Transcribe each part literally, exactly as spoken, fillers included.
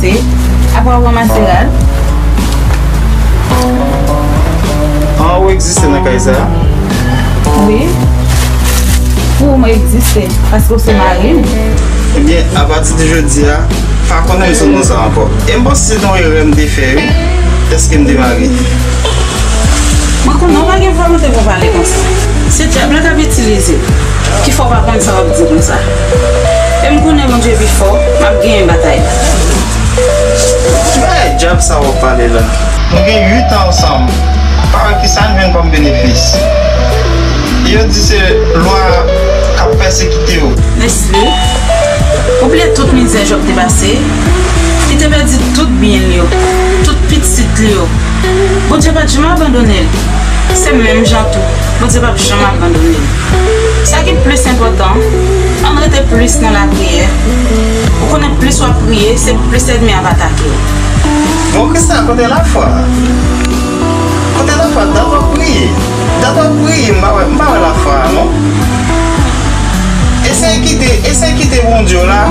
Apre w ranmase rad. An, ou egziste nan kay sa a? Wi. Pou ou, mwen egziste, paske w se mari m. Ebyen, apati de jodi a, pa konnen m sou non sa ankò. E m panse se yon erè m te fè, wi. Èske m te mari? Mwen konnen w pa gen volonte pou w pale konsa. Se dyab la k ap itilize w. Ki fè w pa konn sa w ap di konsa. E m konnen Bondye pi fò, m ap genyen batay la. Ki bagay dyab sa w ap pale la? Nou gen uit an ansanm. Pa wè kisa n jwenn kòm benefis. Yo di se lwa k ap pèsekite w. Nesly, ou bliye tout mizè Jòb te pase? Li te pèdi tout byen l yo, tout pitit li yo. Bondye pa t janm abandone l. Se menm jan tou, Bondye p ap janm abandone l. Sa ki plis enpòtan, ann rete plis nan lapriyè. Ou konnen plis w ap priye, se plis ènmi ap atake w. Bon, Krista, kote lafwa a? Kote lafwa a? Dat w ap priye. Dat w ap priye, m pa wè, m pa wè lafwa a, non. Eseye kite, eseye kite Bondye w la,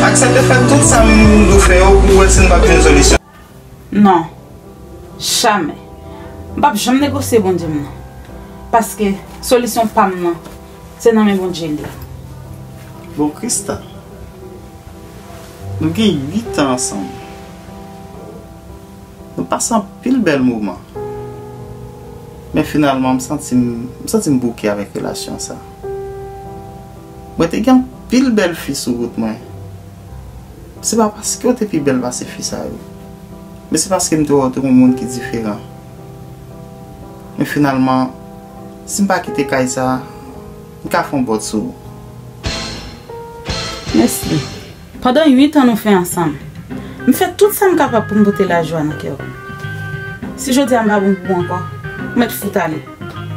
aksepte fè tout sa m di w fè yo pou w wè si n p ap jwenn solisyon. Non. Jamè. M p ap janm negosye Bondye m nan. Paske solisyon pa m nan, se nan men Bondye l ye. Bon, Krista, nou gen uit an ansanm. Nou pase anpil bèl moman. Men finalman, m santi m, m santi m bouke avèk relasyon sa. Mwen te gen anpil bèl fi sou wout mwen. Se pa paske w te pi bèl pase fi sa yo, men se paske m te wè w te yon moun ki diferan. Men finalman, si m pa kite kay sa, m ka fè yon bòt sou ou. Nesly, pandan uit an nou fè ansanm, m fè tout sa m kapab pou m pote lajwa nan kè w. Si jodi a m pa bon pou ou ankò, ou mèt fout ale.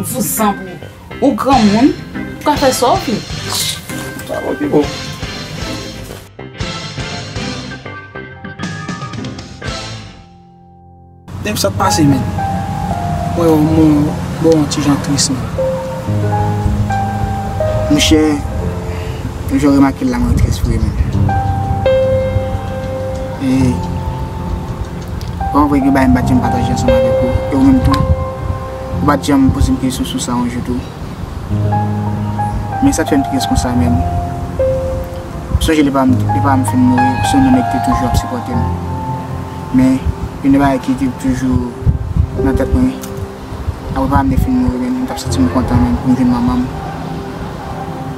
Vouzan pou ou. Ou granmoun, ou ka fè sa w vle. Sa bon, pi bon. Depi sa t pase, men. Mwen, mwen, mwen, mwen, ti jan tris, men. Monchè, jan w remake l la, mwen tris vre, men. E, bon, vre, gen bagay m pa t janm pataje ansanm avèk ou. E ou menm tou, ou pa t janm poze m kesyon sou sa yon jou tou. Men sa t fè m tris konsa, men. M sonje lè papa m, lè papa m fin mouri, se yon nèg ki te toujou ap sipòte m. Men, youn nan bagay ki te toujou nan tèt mwen, apre papa m te fin mouri, men, m t ap santi m kontan, men, pou m jwenn manman m,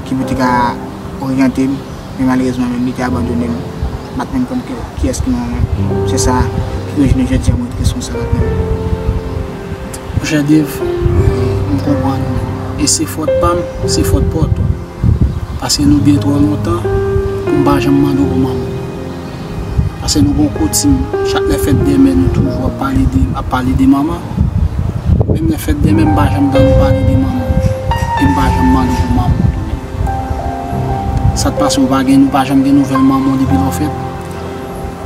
ki pou te ka oryante m, men malerezman, men, li te abandone m. M pa t menm konn ki, kiyès ki manman m. Se sa ki fè jounen jodi a mwen tris konsa, men. Monchè Dave, m konprann ou. E se fòt pa m, se fòt pa w tou. Paske nou byen twò lontan pou m pa janm mande w pou manman w. Paske nou gen yon koutim, chak lè fèt dèmen, nou toujou ap pale de, ap pale de manman. Menm lè fèt dèmen, m pa janm tande w pale de manman w. E m pa janm mande w pou manman w tou. Sa t pase, ou pa gen, nou pa janm gen nouvèl manman w depi lè w fèt?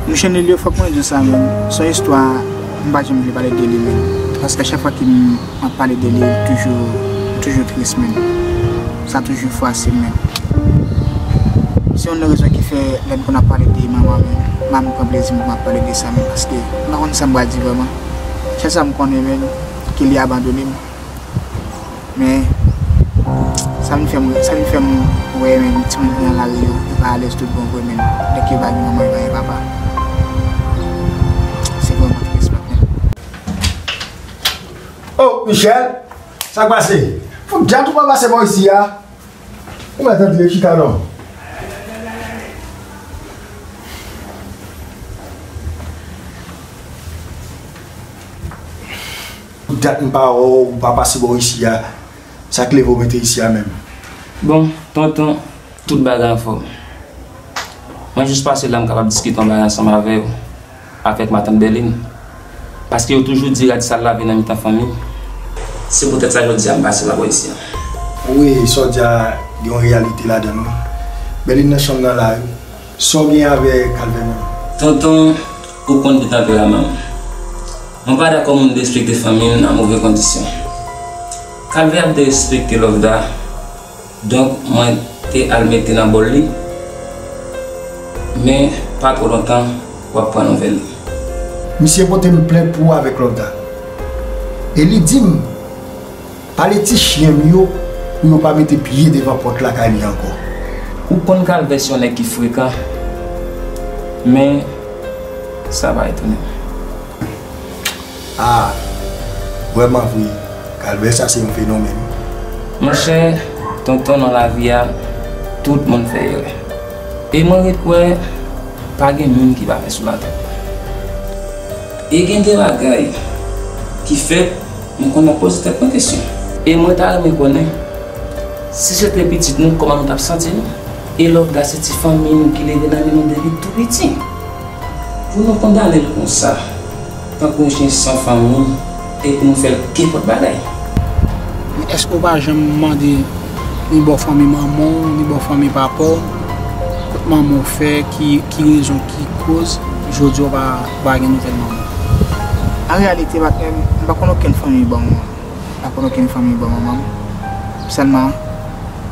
Monchè Nelio, fòk mwen di w sa, men. Se yon istwa, m pa janm vle pale de li, men. Paske chak fwa ke m ap pale de li, li toujou, toujou tris, men. Sa toujou fwase m, men. Se youn nan rezon ki fè, lè m konn ap pale de manman, men, m pran plezi m pou m ap pale de sa, men, paske m pa konn sa m pral di vrèman. Sèl sa m konnen, men, ke li abandone m. Men, sa vin fè m, sa vin fè m wè, men, timoun ki nan lari yo, yo pa alèz tout bon vre, men, nèg yo pa gen manman, yo pa gen papa. Se vrèman tris, patnè. Oh, Michel, sa k pase? Fout dat ou pa pase bò isi a. Ou mèt antre chita non. Fout dat m pa wè w, ou pa pase bò isi a. Sa k leve w mete isi a menm? Bon, tonton, tout bagay anfòm. Mwen jis pase la m kapab diskite yon bagay ansanm avè w, avèk matant Bèlin. Paske yo toujou di rad sal lave nan mitan fanmi. Se poutèt sa jodi a m pase la bò isi a. Wi, sa w di a gen yon reyalite ladan l wi. Bèlin nan chanm nan la wi. Sa w gen avè Kalvè menm? Tonton, ou konn ki tanperaman m. Mwen pa dakò moun derespekte fanmi m nan move kondisyon. Kalvè ap derespekte Lovda. Donk, mwen te al mete nan bòl li. Men, pa twò lontan, W ap pran nouvèl li. Misye pote m plent pou ou avèk Lovda. E li di m, pale ti chen m yo pou yo pa mete pye devan pòt lakay li ankò. Ou konn kalvè se yon nèg ki frekan, men sa pa etone m. Ah, vrèman vre, kalvè sa se yon fenomèn. Monchè, tonton, nan lavi a, tout moun fè erè. E mwen ret kwè, pa gen moun ki pa fè sou latè. E gen de bagay ki fèt, mwen konn ap poze tèt mwen kesyon. E mwen ta renmen konnen, si se te pitit nou, kòman nou t ap santi nou? E Lovda se ti fanmi nou ki leve nan men nou depi tou piti. Pou nou kondane l konsa, tankou yon chen san fanmi, e pou nou fè l kenpòt bagay. Men èske w pa janm mande ni bò fanmi manman w, ni bò fanmi papa w, kot manman w fè, ki, ki rezon, ki koz, jodi a w pa, pa gen nouvèl manman w? An reyalite, patnè m, m pa konn okenn fanmi bò manman m. M pa konn okenn fanmi bò manman m. Sèlman,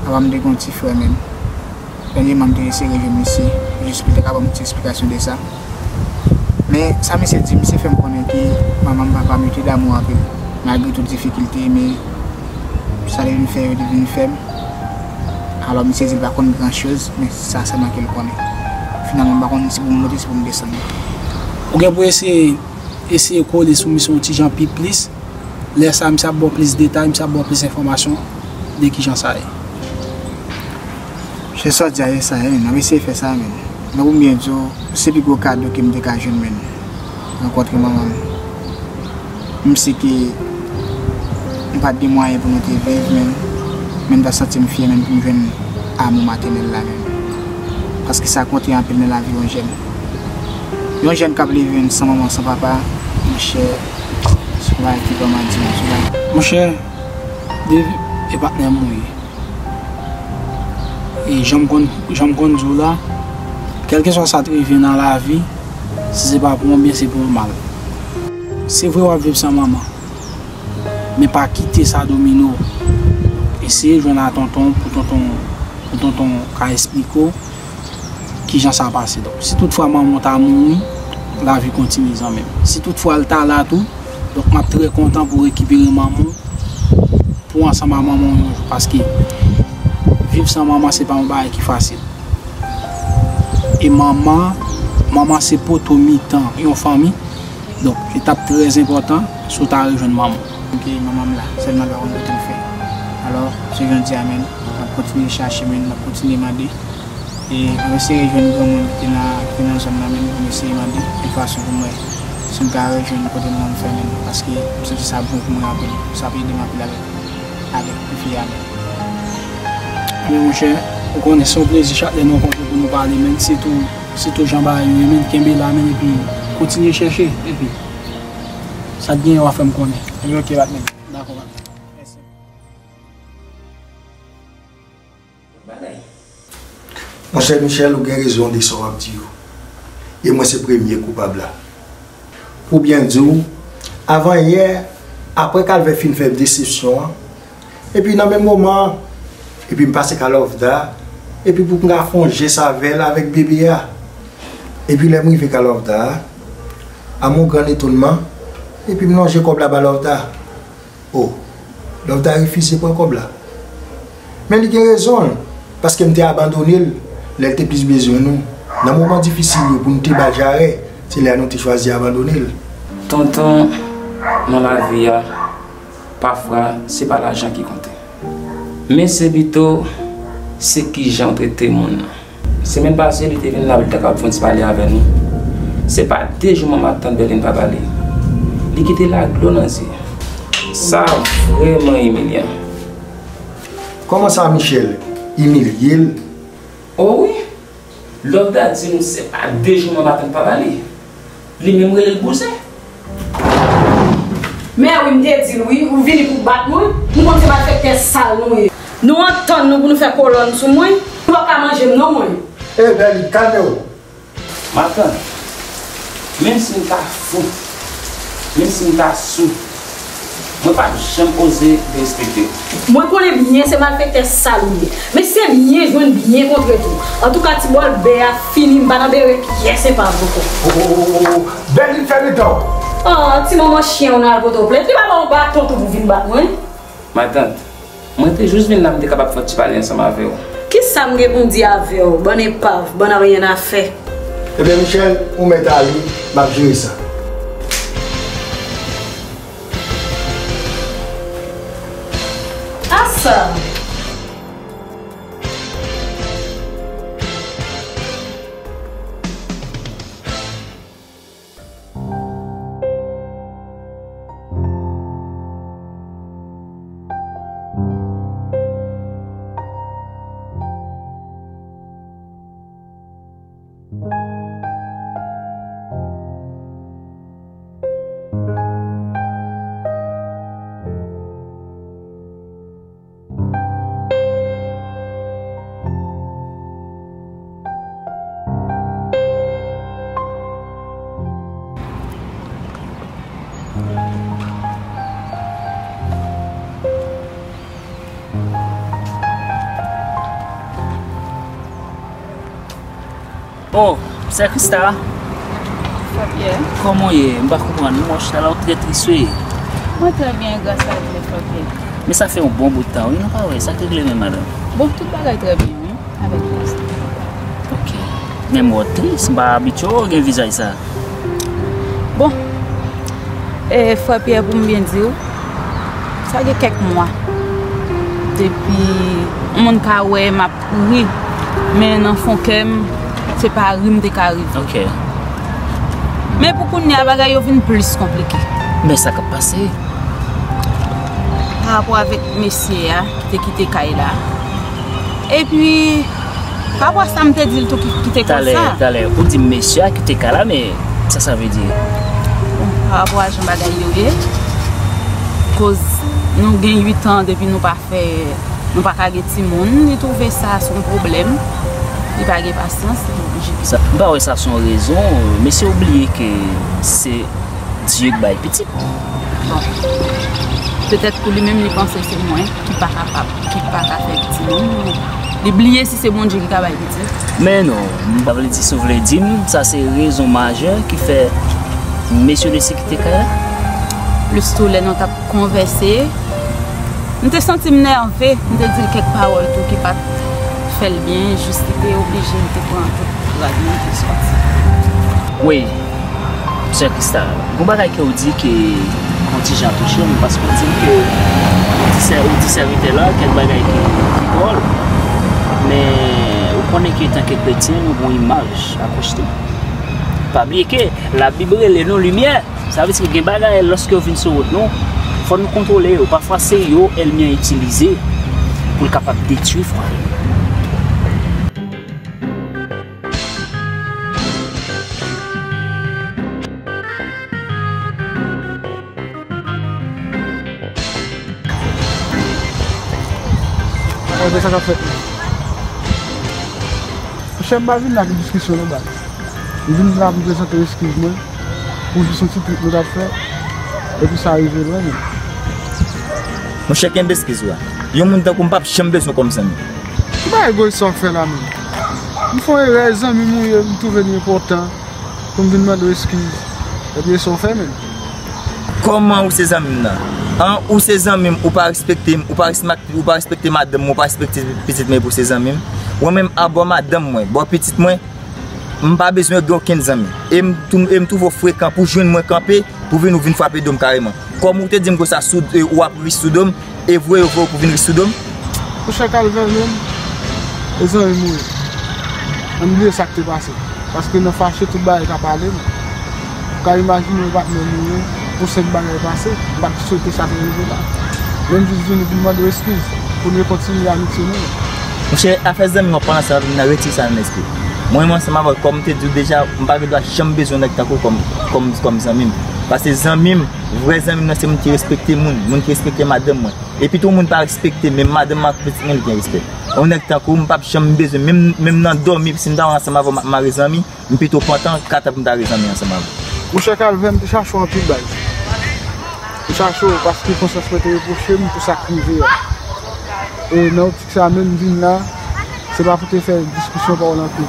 papa m te gen yon ti frè, men dènyèman m te eseye rejwenn misye, jis pou l te ka ban m yon ti esplikasyon de sa. Men sa misye di m, misye fè m konnen ke manman m, papa m, yo te damou anpil, malgre tout difikilte, men sa te vin fè yo te vin fè m. Alò, misye di l pa konn gran choz, men sa sèlman ke l konnen. Finalman, m pa konn si pou m monte, si pou m desann. Ou gen pou eseye, eseye kole sou misye yon ti jan pi plis. Lè sa a, misye ap ba w plis detay, misye ap ba w plis enfòmasyon de kijan sa ye. Se sa w di a, se sa ye, men n ap eseye fè sa, men. Men pou m byen di w, se pi gwo kado ke m te ka jwenn, men. Rankontre manman m. M si ke m pa t gen mwayen pou nou te viv, men, men m ta santi m fyè, men, pou m jwenn amou matènèl la, men. Paske sa konte anpil nan lavi yon jèn. Yon jèn k ap leve san manman, san papa, monchè, se yon bagay ki vrèman di, se yon bagay. Monchè, Dave, e patnè m ou ye. E jan m konn, jan m konn di w la, kèlkeswa sa t rive nan lavi, si se pa pou yon byen, se pou yon mal. Se vre w ap viv san manman, men pa kite sa domine w. Eseye jwenn a tonton pou tonton, pou tonton ka esplike w kijan sa pase. Donk, si toutfwa manman w ta mouri, lavi kontinye zanmi m. Si toutfwa l ta la tou, donk m ap trè kontan pou rekipere manman w, pou ansanm ak manman w yon jou, paske viv san manman se pa yon bagay ki fasil. E manman, manman se poto mitan yon fanmi. Donk, li t ap trè enpòtan si w ta rejwenn manman w. Ok, manman m la, sèlman l pa konn kote l fè. Alò, se jan w di a, men, m ap kontinye chache, men, m ap kontinye mande. E m ap eseye jwenn granmoun ki te nan, ki te nan zòn nan, men, pou m eseye mande yon fason pou m wè si m ka rejwenn kote manman m fè, men, paske m santi sa bon pou mwen anpil. Sa ap ede m anpil avèk, avèk fi a, men. Men monchè, ou konnen se yon plezi chak lè nou rankontre pou nou pale, men, sitou, sitou jan bagay yo ye, men, kenbe la, men, epi kontinye chèche, epi sa k genyen w a fè m konnen. Ebyen, ok, patnè m. Dakò, patnè m. Monchè Michel, ou gen rezon de sa w ap di yo. E mwen se premye koupab la. Pou byen di w, avan yè, apre Kalvè fin fè m desepsyon an, epi nan menm moman an, epi m pase ka Lovda, epi pou m ka fè yon jès avè l avèk bebe a. Epi lè m rive ka Lovda a, a mon gran etonman, epi m lonje kòb la ba Lovda. O, Lovda refize pran kòb la. Men li gen rezon l, paske m te abandone l lè l te plis bezwen nou. Nan moman difisil yo pou n te ba l jarèt, se lè a nou te chwazi abandone l. Tonton, nan lavi a, pafwa, se pa lajan ki konte. Men se pito, se kijan w trete moun nan. Semèn pase, li te vin la, li ta kapab fè yon ti pale avè nou. Se pa de jou manman ap tann Berline pa pale. Li kite laglo nan zye. Sa vrèman imilyan. Kòman sa, Michel? Imilye l? O wi. Lovda di nou se pa de jou manman ap tann pa pale. Li menm rele l bouzen. Men wi, m te di l wi, ou vini pou bat mwen. M konn se malfektè sal nou ye. Nou antann nou pou nou fè kolòn sou mwen. Nou p ap ka manje m non mwen. Ey, Berline, kalme w. Matant, menm si m ta fou, menm si m ta sou, Mwen p ap janm oze derespekte w. Mwen konnen byen se malfektè sal ou ye. Men se byen jwenn byen kontre tou. Antouka, ti bòl bè a fini, m pa nan bere pyès epav ankò. Oh, Bèlin, fè mitan w. Oh, ti manman chyen, ou nan al pote w plent. Li pa ba w baton tou pou vin bat mwen. Matant, mwen te jis vin la, m te kapab fè yon ti pale ansanm avè w. Kisa m gen pou m di avè w, bann epav, bann aryen a fè? Ebyen, Michel, ou mèt ale, m ap jere sa. Asa! Oh, sè Krista. Frè Pyè. Kòman w ye? M pa konprann non, mwen chita la, ou trè tris wi. Mwen trè byen, gras a Dye, frè Pyè. Men sa fè yon bon bout tan wi, nou pa wè, sa k regle menm, madanm? Bon, tout bagay trè byen wi, avèk Kris. Ok. Men m wè w tris, m pa abitye w gen vizaj sa. Bon, e, frè Pyè, pou m byen di w, sa gen kèk mwa depi yon moun ka wè m ap ri, men nan fon kè m, se pa ri m te ka ri vre. Ok. Men pou kounye a, bagay yo vin plis konplike. Men sa k ap pase? Pa rapò avèk mesye a ki te kite kay la. Epi, pa rapò a sa m te di l tou ki, ki te konsa. Talè, talè, ou di mesye a kite kay la, men sa sa vle di? Bon, pa rapò a jan bagay yo ye, koz nou gen uit an depi nou pa fè, nou pa ka gen timoun, li twouve sa se yon pwoblèm, li pa gen pasyans, li oblije kite. Sa, m pa wè sa se yon rezon, mesye ou bliye ke se Dye k bay pitit. Bon, petèt pou li menm, li panse se mwen ki pa kapab, ki pa ka fè timoun. Li bliye si se Bondye ki ka bay pitit. Men non, m pa vle di, si w vle di m, sa se rezon majè ki fè mesye deside kite kay la. Plis tou lè nou t ap konvèse, m te santi m nève, m te di l kèk pawòl tou ki pa t fè l byen, jis li te oblije, m te pran tout rad mwen, m te sòti. Wi, sè Krista, gon bagay ke w di ke yon ti jan touche m, paske w di m ke ou di sè, ou di sèvitè la kèk bagay ki, ki dwòl, men ou konnen ke etanke kretyen, nou gon imaj a pwojte. Pa bliye ke Labib rele nou limyè. Sa vle di ke gen bagay, lòske yo vin sou wout nou, fò nou kontwole yo. Pafwa, se yo ènmi an itilize pou l kapab detwi fwa yo. Gade sa k ap fèt la. Monchè, m pa vin la pou diskisyon non, baz. M vin la pou m prezante eskiz mwen pou jis yon ti trip nou t ap fè, epi sa rive lwen menm. Monchè, kenbe eskiz ou a. Yon moun tankou m p ap janm bezwen w kòm zanmi. Ki bagay egoyis sa w ap fè la menm? M fè yon erè, zanmi m ou ye, m twouve li enpòtan pou m vin mande w eskiz. Epi e sa w fè menm? Kòman ou se zanmi m nan? An, ou se zanmi m, ou pa respekte m, ou pa respekte, ou pa respekte madanm mwen, ou pa respekte pitit mwen epi w se zanmi m? Ou menm a bò madanm mwen, bò pitit mwen, m pa bezwen gen okenn zanmi. E m tou, e m twouve w frekan pou jwenn mwen kanpe, pou vin ou vin frape do m kareman. Kòm ou te di m konsa sou, e, ou ap ri sou do m, e vre yo voye w pou vin ri sou do m? Monchè Calvin menm, e zanmi m ou ye. Ann bliye sa k te pase. Paske nan fache tout bagay ka pale, non. Ou ka imajine yon patnè m ou ye, pou senp bagay pase, m pa t swete sa te rive la. Men m jis vini pou m mande w eskiz, pou n rekontinye amitye nou. Monchè, afè zanmi w ap pale ansanm avè m nan, retire sa nan lespri w. Mwen menm ansanm avè w, kòm m te di w deja, m pa gen dwa janm bezwen yon nèg tankou w kòm, kòm, kòm zanmi m. Paske zanmi m, vrè zanmi m nan se moun ki respekte moun, moun ki respekte madanm mwen. Epi tou moun pa respekte m, menm madanm mwen ak pitit mwen li gen respè. Yon nèg tankou w, m p ap janm bezwen, menm, menm nan dòmi, si m ta wè ansanm avè w, m ap mare zanmi, m pito pantan, k ap tann pou m ta re zanmi ansanm avè w. Monchè Calvin, m te chache w anpil baz. M chache w paske konsyans mwen te repwoche m pou sa k rive a. E nan optik sa menm, m vin la, se pa pou te fè diskisyon pawòl anpil.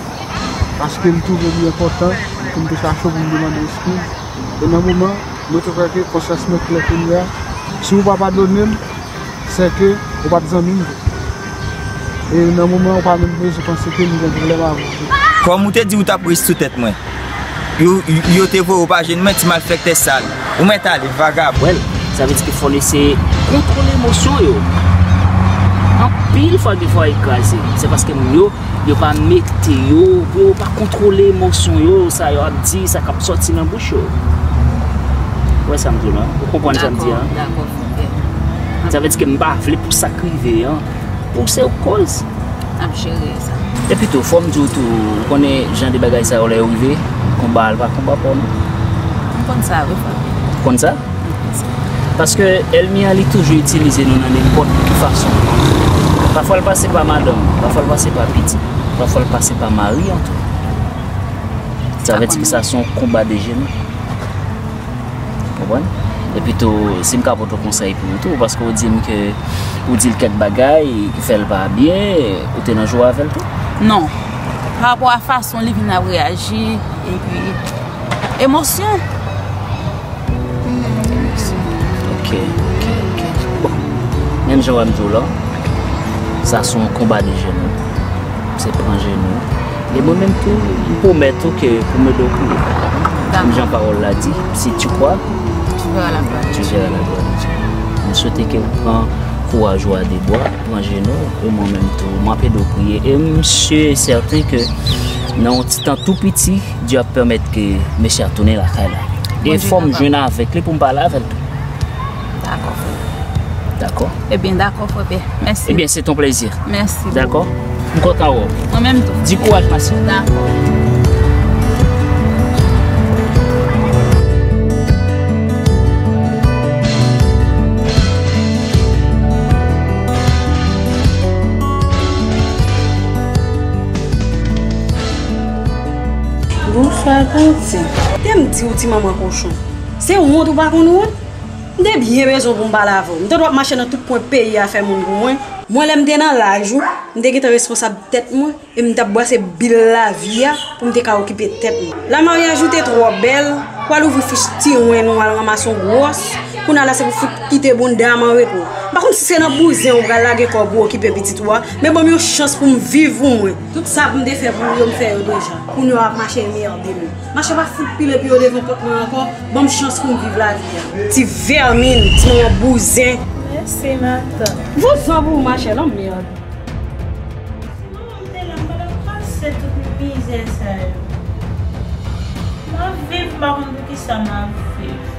Paske m twouve li enpòtan pou m te chache w pou m demande eskiz. E nan moman, mwen te kwè ke konsyans mwen klè kounye a. Si w pa padone m, sèke ou pa t zanmi m vre. E nan moman, ou pa menm bezwen panse ke m gen pwoblèm avè w vre. Kòm ou te di ou t ap res sou tèt mwen. Yo, yo te voye w pa jwenn mwen, ti malfektè sal. Ou mèt ale, vagabon. Wè l, sa vle di ke fò n eseye kontwole emosyon yo. Anpil fwa, gen fwa, e kraze. Se paske moun yo, yo pa mete yo, yo pa kontwole emosyon yo, sa yo ap di, sa k ap sòti nan bouch yo. Ou wè sa m di w la? Ou konprann sa m di a? Dakò, dakò, frè. Sa vle di ke m pa vle pou sa k rive an, pou se ou k koz. N ap jere sa. Epi tou, fò m di w tou, ou konnen jan de bagay sa yo lè yo rive, konba a l pa konba pa w non. M konn sa wi, frè. Ou konn sa? M konn sa. Paske ènmi an li toujou itilize nou nan nenpòt ki fason. Pafwa l pase pa madanm, pafwa l pase pa pitit, pafwa l pase pa mari an tou. Sa vle di ke sa se yon konba de jenou. Konprann? Epi tou, si m ka pote yon konsèy pou ou tou, paske ou di m ke ou di l kèk bagay ki fè l pa byen, ou te nan jou avè l tou? Non. Pa rapò a fason li vin ap reyaji, epi emosyon. Ok, ok, ok. Bon, menm jan w wè m di w la, sa se yon konba de jenou. Se pran jenou. E mwen menm tou, m pwomèt ou ke pou m ede w priye. Dakò. Menm jan pawòl la di, si tu crois, tu verras la gloire de Dieu. Tu verras la gloire de Dieu. Mwen swete ke ou pran kouraj ou a de bwa, pran jenou, e mwen menm tou, m ap ede w priye. E m si e sèten ke nan yon ti tan tou piti, Dye ap pèmèt ke mesye a tounen lakay la. E fò m jwenn avèk li pou m pale avè l tou. Dakò, frè. Dakò? Ebyen, dakò, frè Pè. Mèsi. Ebyen, se ton plezi. Mèsi. Dakò? M kontan wè w. Mwen menm tou. Di kouraj, ma sè. Dakò. Bonswa, tanti. Te m di w ti manman kochon. Se wont ou pa konn wont? M te byen bezwen pou m pale avè w. M te dwe ap mache nan tout kwen peyi a fè moun pou mwen. Mwen, lè m te nan laj ou, m te gentan responsab tèt mwen, e m t ap bwase bil lavi a pou m te ka okipe tèt mwen. La maryaj ou te twò bèl, w al ouvri fich ti wen nou al ranmase yon gwòs, kounye a la se pou fout kite bounda m an repo. M pa konn si se nan bouzen ou pral lage kò w pou okipe pitit ou a, men ban m yon chans pou m viv pou mwen. Tout sa pou m te fè pou ou yo, m fè yo deja. Kounye a w ap mache enmède m. Mache pa fout pile pye w devan pòt mwen ankò, ban m chans pou m viv lavi a. Ti vèmin, ti manman bouzen. Mèsi, matant. Vouzan pou ou, machè, lanmèd. Si manman m te la, m pa t ap pase tout mizè sa yo. M ap viv, m pa konn poukisa m ap viv.